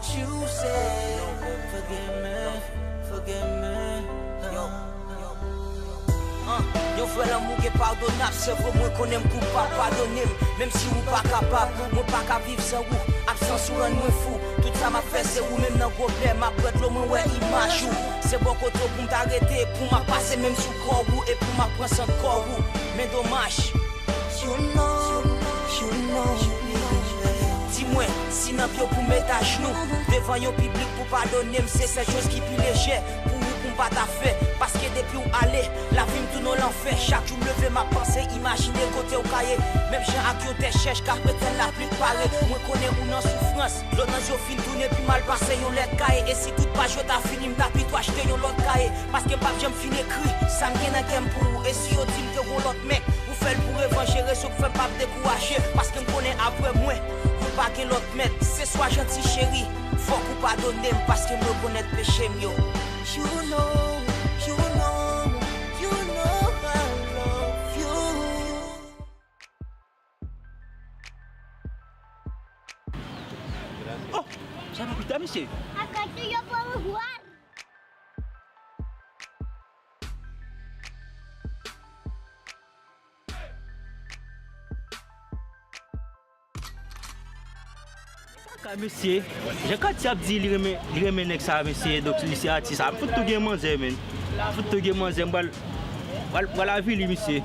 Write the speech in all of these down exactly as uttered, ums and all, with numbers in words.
You say, forgive me, forgive me. Yo, yo. An, yon vrè lanmou gen padonab, se vre mwen konnen m koupab, padone m, menm si ou pa kapab, mwen pa ka viv san ou, absans ou rann mwen fou, tout sa m ap fè se ou menm nan gwo plè, m ap bwè dlo mwen wè imaj ou, se bò kote w pou m ta rete, pou m ap pase menm sou kò ou, e pou m ap pran san kò ou, men domaj. You know, you know, baby. Di mwen, si nan pye w pou m met ajnou devan yon piblik pou padone m, se sèl choz ki pi lejè pou ou pou m pa ta fè. Paske depi w ale, lavi m tounen yon lanfè. Chak jou m leve, m ap panse, imajine kote w ka ye. Menm jan ak yon tè chèch k ap retann lapli k pare. Mwen konnen ou nan soufrans. Dlo nan zye w fin tounen pi mal pase yon lèt kaye. E si tout paj yo ta fini, m ta pito achte yon lòt kaye. Paske m p ap janm fin ekri sa m gen nan kè m pou ou. E si yo di m te gon lòt mèt, ou fè l pou revanj e rezon k fè m p ap dekouraje. Paske m konnen apre mwen, yo pa gen lòt mèt. Se swa janti cheri, fòk ou padone m paske m rekonèt peche m yo. You know, you know, you know I love you. Oh, sa pa pita, mesye. Akati yo pa wè. Kaka, mesye. Jan Katy ap di li renmen, li renmen nèg sa, mesye. Donk, li se atis. A, m fout tou gen manzè, menn. M fout tou gen manzè. M pral, pral, pral avili, mesye.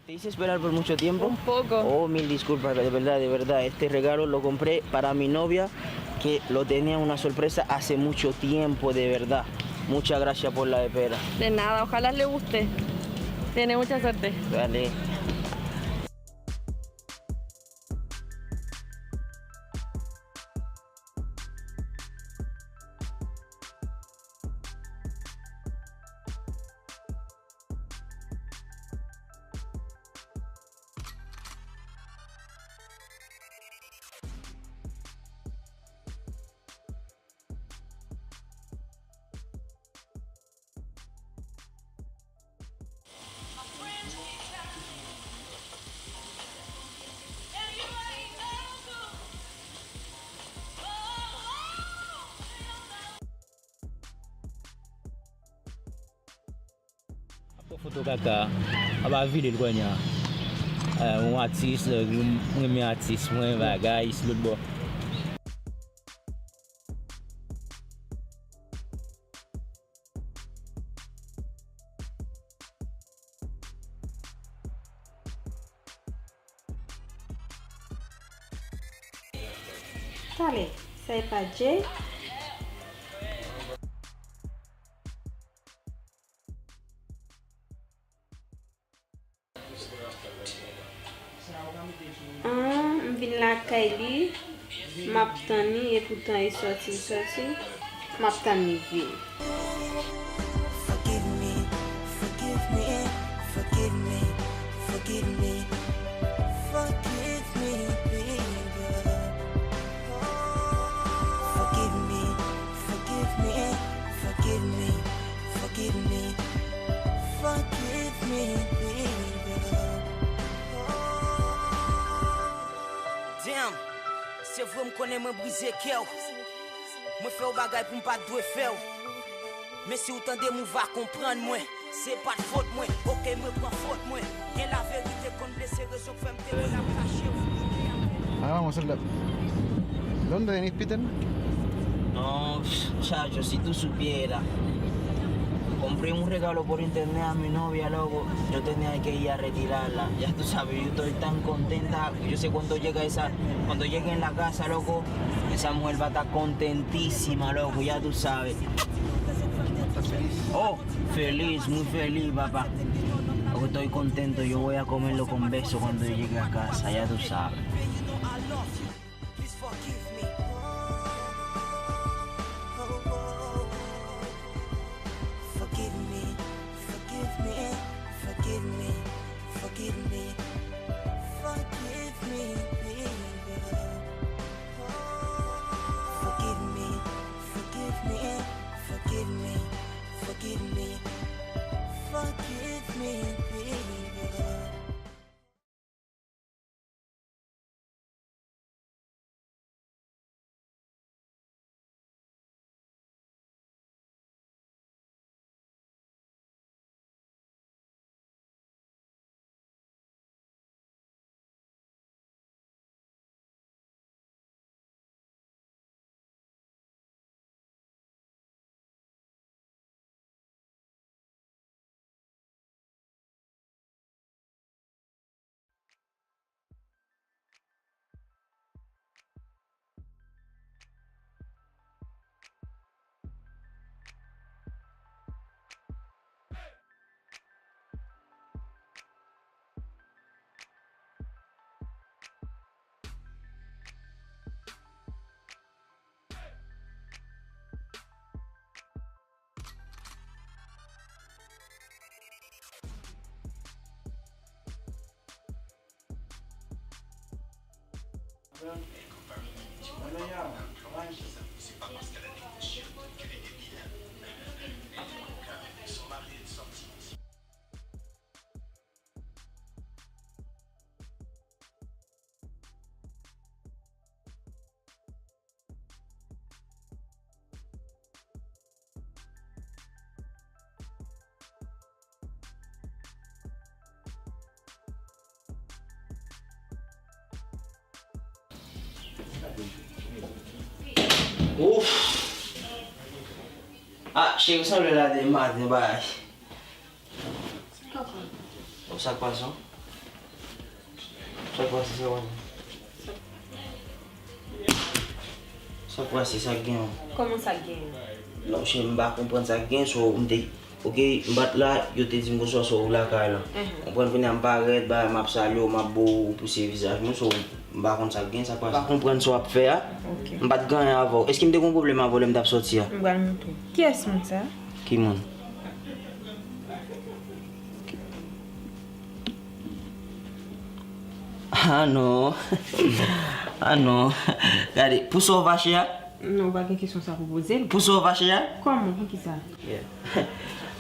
¿Te hice esperar por mucho tiempo? Un poco. Oh, mil disculpas, de verdad, de verdad. Este regalo lo compré para mi novia, que lo tenía una sorpresa hace mucho tiempo, de verdad. Muchas gracias por la espera. De nada, ojalá le guste. Tiene mucha suerte. Dale. Ap pran foto kaka, ap avili l kounye a. Eh, yon atis, eh, mwen renmen atis, mwen bagay, isi lòt bò. Talè, sa e pa Jay? Ah, m vin lakay li, m ap tann li, epoutan e sòti l sòti, m ap tann li vini. Forgive me, forgive me, forgive me, forgive me, forgive me, baby. Forgive me, forgive me, forgive me, forgive me, forgive me, baby. Damn, se vre m konnen mwen brize kè w. Mwen fè w bagay pou m pa t dwe fè w. Men si w tande m, ou va konprann mwen. Se pa t fòt mwen, oke, mwen pran fòt mwen. Gen laverite konn blese, rezon k fè m te konn ap kache w. Ah, vamos a hacerla. ¿Dónde venís, Peter? No, muchacho, si tú supieras. Compré un regalo por internet a mi novia, loco. Yo tenía que ir a retirarla. Ya tú sabes, yo estoy tan contenta. Yo sé cuando llega esa, cuando llegue en la casa, loco, esa mujer va a estar contentísima, loco, ya tú sabes. Oh, feliz, muy feliz, papá. Loco, estoy contento. Yo voy a comerlo con beso cuando llegue a casa, ya tú sabes. Baby, you know I love you. Ouf! Ah, cheri, sanble la de maten, bay. Sa k pase? Sa k pase, sa k pase? Sa k pase, sa k gen? Kòman sa k gen? Non, cheri, m pa konprann sa k gen, so, m te, oke, m pa t la, yo te di m bonswa, so, ou lakay la. Mhm. Konprann, kounye a m parèt, bay, m ap salye w, m ap bo w pou se vizaj mwen, so, m pa konn sa k gen, sa k pase. M pa konprann sa w ap fè a. Ok. M pa t gen anyen avè w. Èske m te gen yon pwoblèm avè w lè m t ap sòti a? M pral montre w. Kiyès moun sa? Ki moun? Ah non. Ah non. Gade, pou sa w fache a? Non, pa gen kesyon sa pou poze l. Pou sa w fache a? Kòman? Poukisa? Yeah.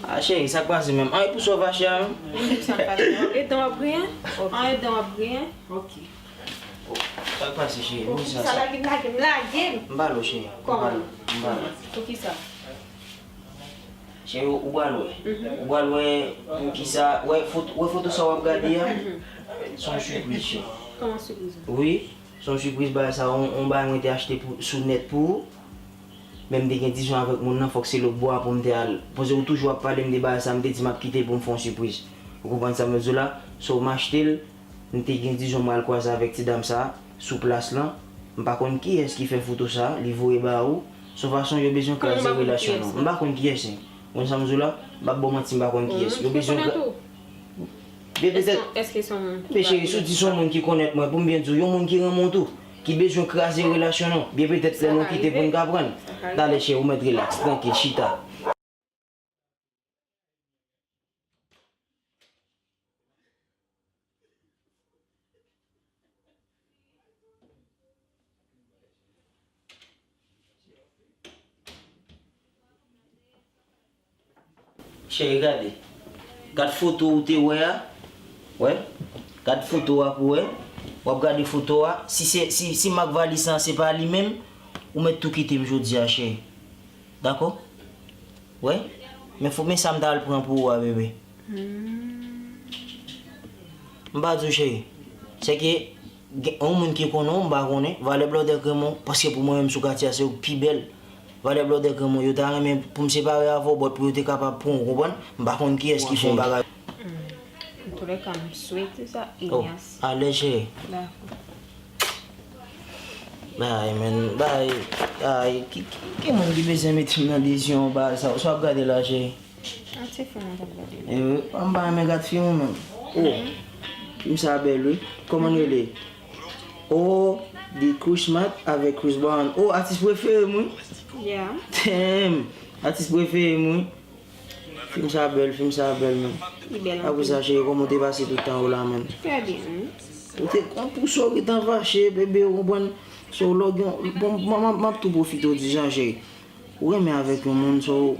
Ah, cheri, sa k pase menm? An, e pou sa w fache a menm? Poukisa m fache a? An edan w ap griyen? Ok. An edan w ap griyen? Ok. Sa k pase, cheri? Poukisa? Poukisa? Lage m, lage m, lage m! M pale w, cheri. Kòman? M pale w. M pale w. Poukisa? Cheri, ou pral wè. Mhm. Ou pral wè poukisa, wè foto, wè foto sa w ap gade a. Mhm. Se yon sipriz, cheri. Kòman sipriz la? Wi, se yon sipriz, bagay sa, yon, yon bagay mwen te achte pou, sou nèt pou ou. Men m te gen dizon avèk moun nan, fòk se lòt bò a pou m te al. Paske ou toujou ap pale m de bagay sa, m te di m ap kite l pou m fè yon sipriz. Ou konprann sa m vle di w la? So, m achte l, m te gen dizon m al kwaze avèk ti dam sa sou plas lan. M pa konn kiyès ki fè foto sa, li voye ba ou. Se yon fason yo bezwen kraze relasyon nou. M pa konn kiyès li. Ou konn sa m di w la? M p ap ba w manti, m pa konn kiyès. Yo bezwen kra-, byen petèt. Èske se yon moun ki... Men cheri, si w di se yon moun ki konnèt mwen, pou m byen di w, yon moun ki renmen w tou, ki bezwen kraze relasyon nou. Byen petèt lè nou kite pou n ka pran. Talè cheri, ou mèt rilaks, trankil, chita. Cheri, gade. Gad foto ou te wè a. Wè. Gad foto a pou wè. W ap gade foto a. Si se, si, si Marc Valissant se pa li menm, ou mèt tou kite m jodi a, cheri. Dakò? Wè. Men fò, men sa m ta al pran pou ou a, bebe. Hmm. M pa di w, cheri. Se ke gen yon moun ki konnen w, m pa konnen. Valè blòdè granmoun, paske pou mwen menm sou katye a, se ou k pi bèl. Valè blòdè granmoun, yo ta renmen pou m separe avè w, but pou yo te kapab pran w, konprann? M pa konn kiyès ki fè yon bagay. Hmm. Antoulèka, m swete sa, Ignas. Oh, alèz, cheri. Dakò. Bay, men, bay, ay, ki, ki, ki moun ki bezwen mete m nan dezyon, bay, sa, sa w ap gade la, cheri? An ti fim mwen t ap gade la. E wi, m pa renmen gad fim ou menm. Oh, fim sa bèl, wi. Kòman l rele? Oh, The Christmas avèk Chris Brown. Oh, atis prefere m, wi. Yeah. Damn, atis prefere m, wi. Fim sa bèl, fim sa bèl, men. Li bèl anpil. Apre sa, cheri, kòman w te pase tout tan ou la, men? Trè byen, wi. Ou te kont pou sa w gentan fache, bebe, ou konprann? So, lè w gen, bon, m, m, m, m ap tou pwofite w di sa, cheri. Ou renmen avèk yon moun, so,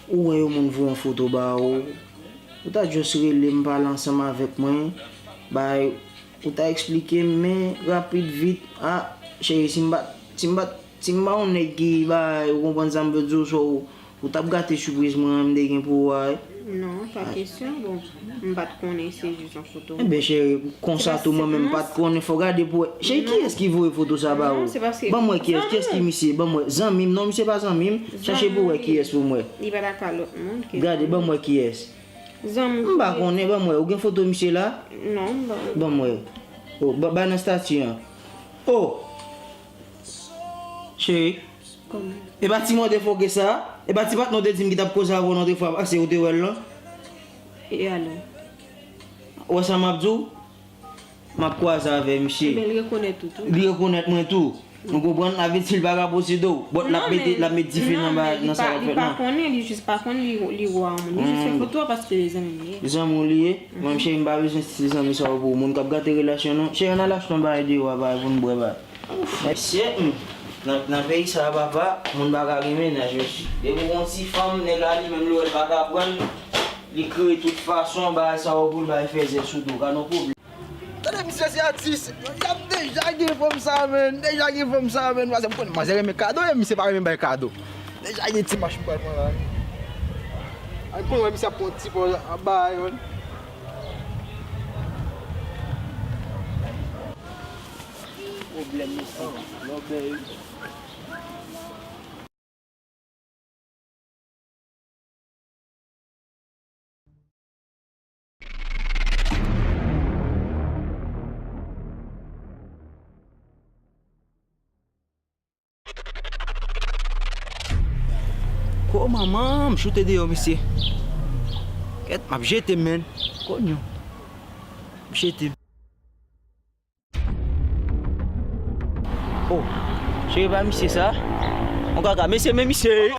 ou wè yon moun voye yon foto ba ou, ou ta just rele m, pale ansanm avèk mwen, bay, ou ta eksplike m, men rapid, vit, ah, cheri, si m pa, si m pa, si m pa yon nèg ki bay, ou konprann sa m vle di w, so, ou t ap gate sipriz mwen an m te gen pou ou a, wi. Non, pa kesyon. Bon, m pa t konnen se jis yon foto. Enben, cheri, konsa tou, mwen menm m pa t konnen, fò gade pou wè. Cheri, kiyès ki voye foto sa ba ou? Ban m wè kiyès, kiyès ki misye? Ban m wè. Zanmi m? Non, misye pa zanmi m. Chache pou wè kiyès pou m wè. Li pa ta ka lòt moun ke zanmi. Gade, ban m wè kiyès. Zanmi. M pa konnen, ban m wè. Ou gen foto misye la? Non, m pa konnen. Ban m wè. Oh, ba, ba nan estati an. Oh! Cheri. Kòman? E pa ti mòde fòke sa? E pa ti patnè w te di m ki t ap koze avè w nan de fwa pase ou te wè l lan? E alò? Ou wè sa m ap di w? M ap kwaze avè misye. Ebyen, li rekonèt ou tou. Li rekonèt mwen tou. Ou konprann? Sa vle di l pa ka posede w. But l ap mete, l ap met dife nan bagay, nan sa l ap fè la. Non, men li pa, li pa konnen, li jis pa konn li, li wè yon moun. Li jis fè foto a paske se zanmi m li ye. Zanmi w li ye? Mwen, cheri, m pa bezwen ti zanmi sa yo pou moun k ap gate relasyon, non. Cheri, ann al achte yon bagay deyò a, bagay pou n bwè, bagay. Mesye, hmm, nan, nan peyi sa a, papa, moun pa ka gen mennaj, mesye. Depi w gon ti fanm, nèg la li menm li wè l pa ka pran l, li kreye tout fason, bagay sa yo pou l bay fèzè sou do, ka nan pwoblèm. Tande misye se atis, y ap deja gen fanm sa, menn, deja gen fanm sa, menn, manzè, m konnen manzè renmen kado, e misye pa renmen bay kado. Deja gen ti mach m pral pran la. Ay, konnen misye ap pran ti pòz ap bay, menn. Pwoblèm mesye, lòbèy. Ko manman, m choute deyò, mesye. Kèt, m ap jete, menn. Konyo. M jete. Oh, cheri pa misye sa. On kaka, mesye, men misye.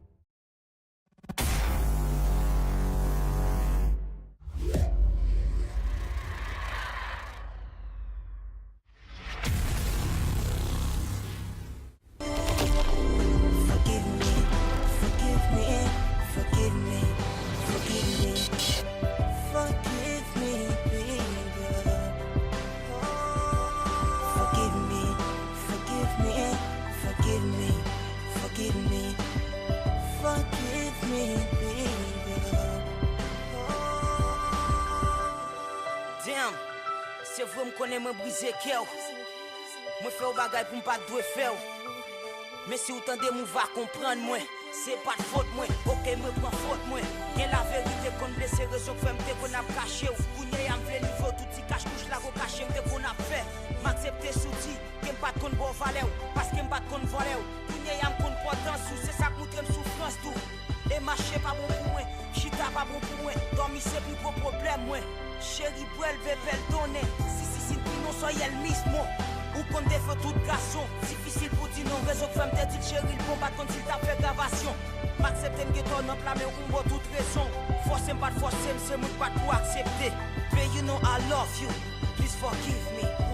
Forgive me, forgive me, forgive me, forgive me, forgive me, baby. Forgive me, forgive me, forgive me, forgive me, forgive me, baby. Damn, se vre m konnen mwen brize kè w. Mwen fè w bagay pou m pa t dwe fè w. Men si w tande m, ou va konprann mwen. Se pa t fot mwen, oke, mwen pran fot mwen. Gen laverite konn blese, rezon k fè m te konn ap kache w. Kounye a m vle live w tout ti kach kouch la ko kache m te konn ap fè. M aksepte si w di ke m pa t konn ba w valè w, paske m pa t konn vòlè w. Kounye a m konn enpòtans ou, se sa k moutre m soufrans tou. E mache pa bon pou mwen, chita pa bon pou mwen, dòmi se pi gwo pwoblèm mwen. Cheri bwè l, bebe l donnen. Si, si, si, pi non, soyè l mismo. Ou konn defo tout gason. Difisil pou di non, rezon k fè m te di l cheri l bon, pa t konn si l t ap fè gravasyon. M aksepte m gen tò nan pla, men ou m ba w tout rezon. Fòse m pa t fòse m, se mwen k pa t pou aksepte. Babe, you know I love you. Please forgive me.